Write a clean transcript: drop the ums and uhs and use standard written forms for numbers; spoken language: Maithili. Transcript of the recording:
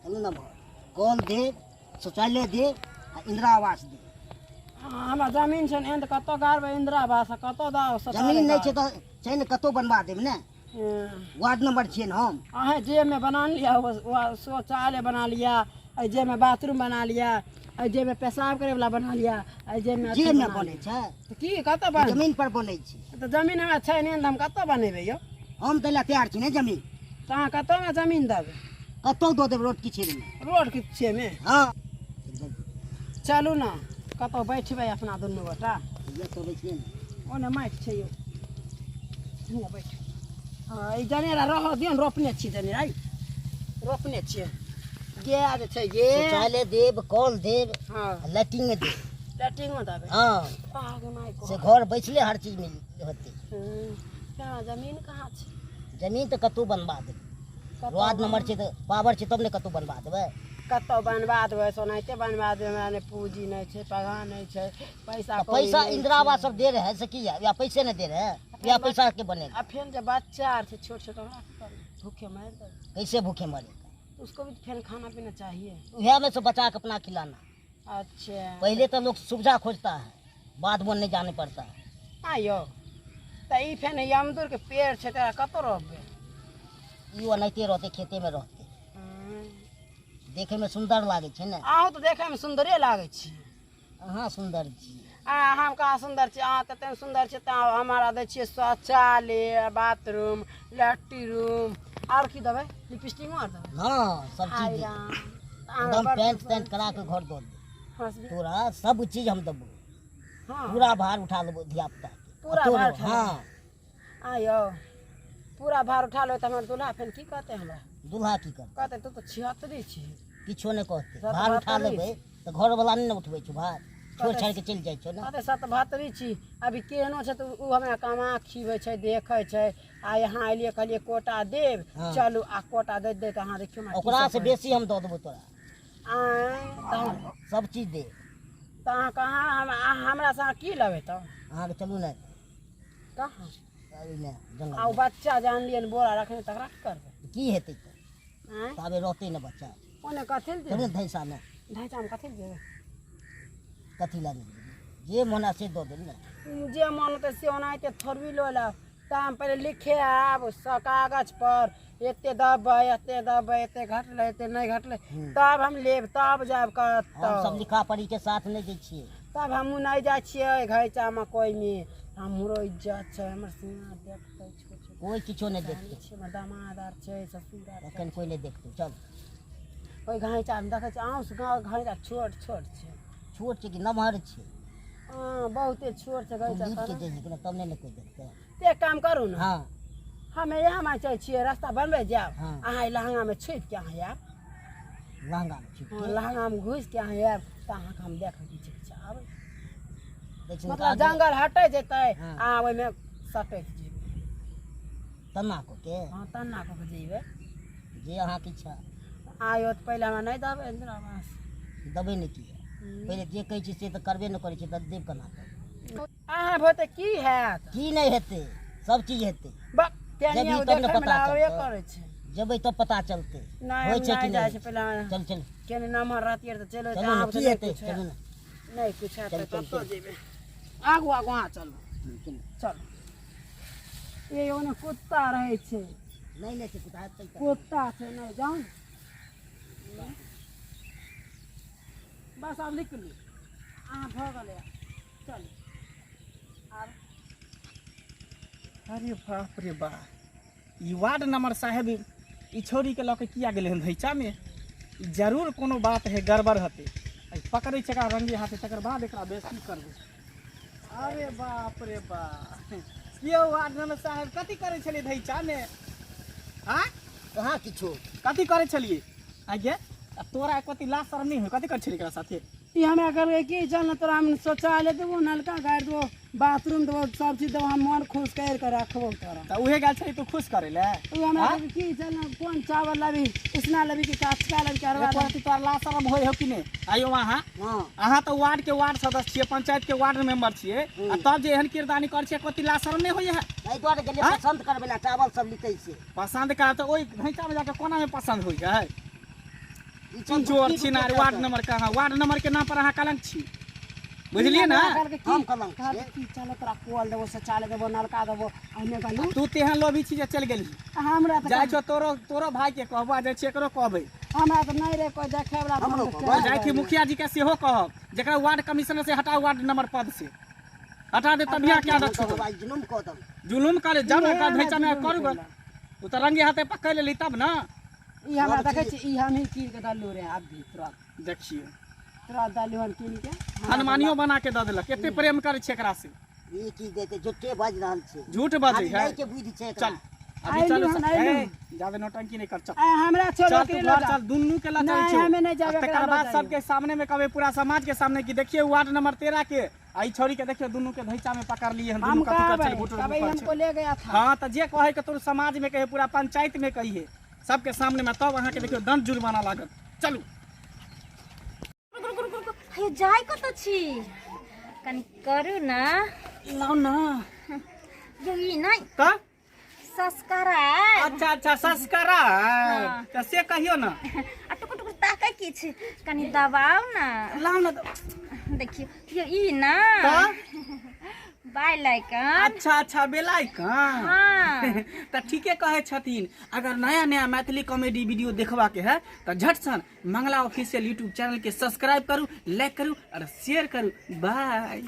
चलू ने कल देब, शौचालय देब आ इंदिरा आवास देब। हमरा जमीन छै ने एहन, तऽ कतऽ गाड़बै इंदिरा आवास आ कतऽ दऽ शौचालय? जमीन नहि छै तऽ छै ने, कतहु बनबा देब ने। वार्ड नंबर छियै ने हम। अहें जेमे बना लिअ, शौचालय बना लिअ, एहि जेमे बाथरूम बना लिअ, एहि जेमे पेशाब करे वाला बना लिअ, एहि जेमे अथी जेमे बना बनै लिअ। छै। तऽ की कतऽ बन जमीन पर बनै छै। तऽ जमीन हमरा छै नहि तऽ हम कतऽ बनेबै यौ? हम दै लए तैयार छी ने जमीन। तऽ अहाँ कतऽ हमरा जमीन देबै? कतहु दऽ देब, रोड किछेमे। रोड के छियैमे? हँ। चलू ने, कतहु बैठबै अपना दुनू गोटा। एतऽ बैठिए ने। ओने माटि छै यौ, हियाँ बैठ। हँ, ई जनेरा रहऽ दियौ ने, रोपने छी जनेरा, ई रोपने छियै। गाय जे छै गे। शौचालय देब, कल देब। हँ। लैट्रिन देब। लैट्रिनो देबै? हँ। आगे माय को से घर बैसले हर चीज मिल होतै। केना, जमीन कहाँ छै? जमीन तऽ कतहु बनबा देबै। कतऽ? वार्ड नंबर छै तऽ पावर छै, तब ने कतहु बनबा देबै। कतऽ बनबा देबै? सोनाइते बनबा देबै। हमरा नहि पूँजी नहि छै, पगार नहि छै, पैसा तऽ कौड़ी पैसा नहि इंदिरा छै। आवास सब दे रहे से की है? या पैसे नहि दे रहे, या पैसा के बने? आ फेर जे बच्चा आर छै छोट छोट, ओकरा की करबै? भूखे मारि देबै। कैसे भूखे मरेगा? उसको भी फेर खाना पीना चाहिए। उहे में से बचा के अपना खिलाना। अच्छा। पहले तो लोग सुविधा खोजता है, बाद में नहीं जाने पड़ता है। आ यौ, तऽ ई फेर अमदूर के पेड़ छै, तकरा कतऽ रोपबै? ई ओनाहिते रहते, खेते में रहते। देखे में सुंदर लागे छै ने। अहूँ तऽ देखैमे सुन्दरे लागै छी। अहाँ सुंदर छी। आ हम कहाँ सुन्दर छी? अहाँ तऽ तेहन सुन्दर छी तऽ हमारा दै छियै शौचालय, बाथरूम, लैट्रिन, आओर की देबै? लिपस्टिको आर देबै? हाँ, सब चीज आइ देब। राम, अहाँ एकदम बड़ पेंट सुन्दर तेंट करा के घर दऽ देब। हँसबी। तोरा सब चीज हम देबो। हाँ। पूरा भार उठा लेबो धिया पुता के। पूरा तोरो, भार उठा हाँ। आ यौ, पूरा भार उठा लेबै तऽ हमर दूल्हा फेर की कहतै हमरा? दूल्हा की करतै? कहतै तू तऽ छिहत्तरी छी। किछो नहि कहतै। सत भार उठा बहत्तरी। लेबै तऽ घरवला नहि ने उठबै छौ भार, छोड़ि कहतै छाड़ि के चलि जाइ छौ ने। कहतै सतबहत्तरी छी, अभी केहनो छै तऽ ओ हमरा कमा खिबै छै, देखै छै। आ यहाँ एलियै, कहलियै कोटा देब। हाँ। चलू, आ कोटा दैत दैत अहाँ देखियौ हमरा की ओकरा सब से करै। बेसी हम दऽ देबो तोरा। आँय, तऽ सब चीज देब। तऽ अहाँ कहाँ हम अहाँ हमरा से अहाँ की लेबै तऽ? अहाँके चलू ने। कहाँ? एहिमे जंगल। आ ओ बच्चा जानलियै ने, बोरा रखने, तकरा की करबै? की हेतै तऽ? आँय? ताबे रहतै ने बच्चा। ओने कथी लए चलू ने जेबै? धैसामे। ढाँचामे कथी लए जेबै? कथी लए नहि जेबै? जे मोन है से दऽ देब ने। जे मन होतै से ओनाहिते थोड़बी लऽ लेब। तऽ हम पहिले लिखे आयब कागज पर, एते देबै, एते देबै, एते घटलै, एते नहि घटलै, तब हम लेब, तब जायब हम सब कतऽ। लिखा पढ़ी के साथ नहि दै छियै। तब हमहूँ नहि जाइ छियै घैचामे कोइमे। हमरो इज्जत छै, हमर सिया देखतै छोट छोट। कोइ किछो नहि जानै देखतै। छियै, हमर दामाद आर छै, ससुर आर छै। एखन कोइ नहि देखतै, चल। ओहि घैचामे देखै छियै, अहूँ गाँव घैचा छोट छोट छै। छोट छै कि नमहर छै? हँ, बहुते छोट छै तू घैचा। लिख के केना दै छै तब नहि ने कोइ देखतै। तऽ एक काम करू ने। हँ। हमे यहाँ जाइ छियै, रास्ता बनबै जायब। हँ। अहाँ ई लहंगामे छुपि के अहाँ आयब। लहंगामे छुपि हँ के? लहंगामे घुसि के अहाँ आयब तऽ अहाँके हम देखै पीछे पीछे आबै। देखै छी। मतलब जंगल हटै जेतै। हँ। अहाँ ओहिमे सटैत जेबै। तना कऽ के? हँ, तन्ना कऽ के जेबै। जे अहाँके इच्छा। आयो तऽ पहिले हमरा नहि देबै इन्दिरा आवास? देबै ने किया? पहिले जे कहै छी से तऽ करबे नहि करै छी, तऽ देब केना कऽ? अहाँ भोते की हैत? की नहि हेतै? सब चीज हेतै। बक जेबही तेनिये तब ने देखैमे पता लागबे चलतौ। करै छै। जेबै तब पता चलतै। नहि, होइ हम छै कि नहि जाइ नहि? छै। पहिले चल चल। केने नमहर रहतियै तऽ चलि चलू ने। अहाँ की नहि हेतै? कुछ चलू ने। नहि कुछ हैत। चल, तऽ चल, कतऽ चल। जेबै? आगू आगू अहाँ चलू। चलू। चलू। ये ओने कुत्ता रहै छै। नहि नहि छै कुत्ता, चल चल। कुत्ता छै, नहि जाउ ने। बस, आब निकलू अहाँ, भऽ गेलै, चलू आब। अरे बाप रे बा, ई वार्ड नंबर साहेब ई छौड़ीके लऽ के किया गेलै हन धैचामे? ई जरूर कोनो बात है, गड़बड़ हते। आ पकड़ै छै एकरा रंगे हाथे, तकर बाद एकरा बेइज्जती करबै। अरे बाप रे बा, यौ वार्ड नंबर साहेब, कथी करै छलियै धैचामे? आँय? कहाँ किछो। कथी करै छलियै आगे? आ तोरा कथी लाज शरम नहि होइ? कथी करै छलियै एकरा साथे? ई हमरा कहलकै कि चल ने, तोरा हम शौचालय देबो, नलका गाड़ि देबो, बाथरूम देबो, सब चीज देबो, हम मन खुश करि कऽ रखबो तोरा। तऽ उहे गेल छली तू खुश करै लए? ओ हमरा कहलकै कि चल ने, कोन चावल लेबही, उसना लेबही कि कचका लेबही कि अरवा एको लेबही? रत्ती तोरा लाज शरम होइ हो कि नहि? आइयो अहाँ हँ। अहाँ तऽ वार्ड के वार्ड सदस्य छियै, पंचायत के वार्ड मेंबर छियै, आ तब जे एहन किरदानी करै छियै, कथी लाज शरम नहि होइए? एहि दुआरे गेलियै। आँय? पसन्द करबै लए चावल सब लिखै छै। पसन्द कर तऽ ओहि ढैंचा मे जाके कोना मे पसन्द होइ है? ई सब चोर की छिनार रुपया वार्ड छै? नंबर कहाँ वार्ड नंबर के नाम पर अहाँ कलंक छी बुझलियै ने कहलकै की हम कलंक कहलकै छियै। की चलो तोरा कल देबो शौचालय देबो नलका देबो अहिने कहलू तू तेहन लोभी छी जे चलि गेलही हमरा तऽ जाइ छौ तोरो तोरो भाई के कहबो आ जाइ छी एकरो कहबै हमरा तऽ नहि रे कोइ देखे वाला तऽ हम हमरो तऽ कहबै। केना जाइ छी जाइए। मुखिया जी के सेहो कहब जकरा वार्ड कमिश्नर से हटाओ वार्ड नंबर पद से हटा दे तभी क्या हम छूटत कहब आइ जुलुम कऽ देब जुलुम करे जब इहे एकरा हमरा धैचा में जुलुम करू केलक। ओ तऽ रंगे हाथे पकड़ लेली तब ना ई हमरा देखै छी ई हमही कीन के देलू रे आब भी तुरंत देखियो तुरंत देलू हन कीन के हनुमानियो बना के दऽ देलक एते प्रेम करै छै एकरा से ई की देते झूठे बाजि रहल छै झूठ बाजै खाली है नहि के बुद्धि छै एकरा चल अभी आइलू चलो हन, आइलू। ए, ज्यादा नौटंकी नहीं कर चल आ, हमरा छोड़ चल ओकरे तू लऽ घर जा। चल दुनू के लऽ चलै नहीं, छियौ। हमे नहीं जाबे, आ तकर एकरा लऽ बाद जाइयो। सबके सामने में कहबै पूरा समाज के सामने कि देखिए वार्ड नंबर 13 के आ ई छौड़ी के देखियो दुनू के धैचा में पकड़ लिए हन हम दुनू कथी कर कहबै छल घुटुर कहबै मुकर हमको छै ले गया था हाँ तऽ जे कहै के तोर समाज में कहे पूरा पंचायत में कहिए सबके सामने में तब अहाँ के देखियो दंड जुर्माना लागत चलू रुक रुक रुक रुक हे जाय कतऽ छी कनि करू ने लाउ ना यौ ई नहि तऽ संस्कार अच्छा अच्छा संस्कार तऽ से कहियो ना आ टुकुर टुकुर ताकै की छै कनि दबाउ ने लाउ ना देखियौ यौ ई ना तऽ बाय आइकन अच्छा अच्छा बेलाइकन हाँ तऽ ठीके कहै छथिन अगर नया नया मैथिली कॉमेडी वीडियो देखबाके है तऽ झटसन मंगला ऑफिशियल यूट्यूब चैनल के सब्सक्राइब करू लाइक करू और शेयर करू बाय।